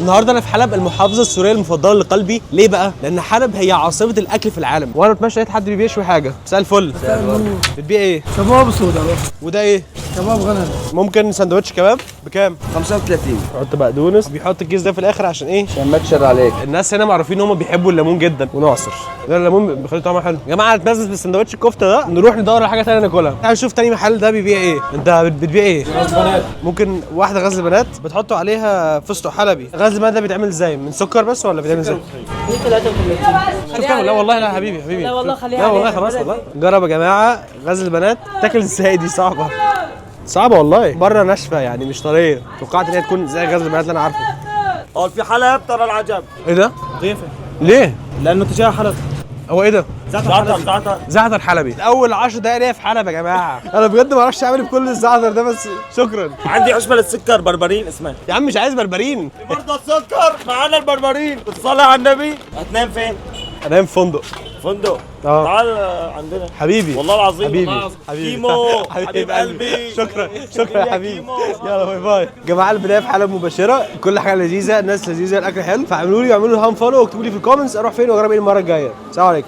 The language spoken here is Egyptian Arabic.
النهارده انا في حلب، المحافظة السورية المفضلة لقلبي. ليه بقى؟ لان حلب هي عاصمة الاكل في العالم. وانا بتمشى لقيت حد بيشوي حاجه. مساء الفل. بتبيع ايه؟ كباب سودا. وده ايه؟ كباب غنم. ممكن سندوتش كباب بكام؟ 35. حط بقدونس. بيحط الكيس ده في الاخر عشان ايه؟ عشان ما تشر عليك. الناس هنا معروفين ان هم بيحبوا الليمون جدا. ونعصر ده الليمون بيخلي طعمه حلو. يا جماعة نتمزز بالسندوتش الكفتة ده، نروح ندور على حاجة ثانية ناكلها. تعالوا نشوف تاني محل ده بيبيع ايه. انت بتبيع ايه؟ غزل بنات. ممكن واحدة غزل بنات بتحطوا عليها فستق حلبي. غزل بنات ده بيتعمل ازاي؟ من سكر بس ولا بيتعمل ازاي؟ شوف كام. لا والله لا حبيبي حبيبي. لا والله خليها لا والله عليها. خلاص والله. جرب يا جماعة غزل البنات. تاكل ازاي؟ دي صعبة صعبة والله. بره ناشفة يعني مش طرية. توقعت ان هي تكون زي غزل البنات اللي انا عارفه. قال في حلب ترى العجب. ايه ده؟ ضيفه. ليه؟ لانه تجاه حلب. هو ايه ده؟ زعتر زعتر. زعتر حلبي. اول 10 دقايق ليا في حلب يا جماعة. انا بجد ما اعرفش اعمل إيه بكل الزعتر ده، بس شكرا. عندي عشبه للسكر بربرين اسمها. يا عم مش عايز بربرين. مرضى السكر معانا البربرين. بتصلي على النبي. هتنام فين؟ انام في فندق. فندق. اه. تعال عندنا. حبيبي والله العظيم. حبيبي والله العظيم. حبيبي كيمو حبيب قلبي. شكرا شكرا يا حبيبي. كيمو. يلا bye bye. جماعة البداية في حلب مبشره، كل حاجة لذيذه، الناس لذيذه، الاكل حلو. فاعملوا لي اعملوا لي هم follow واكتبوا لي في ال comments اروح فين واجرب ايه المرة الجاية. السلام عليكم.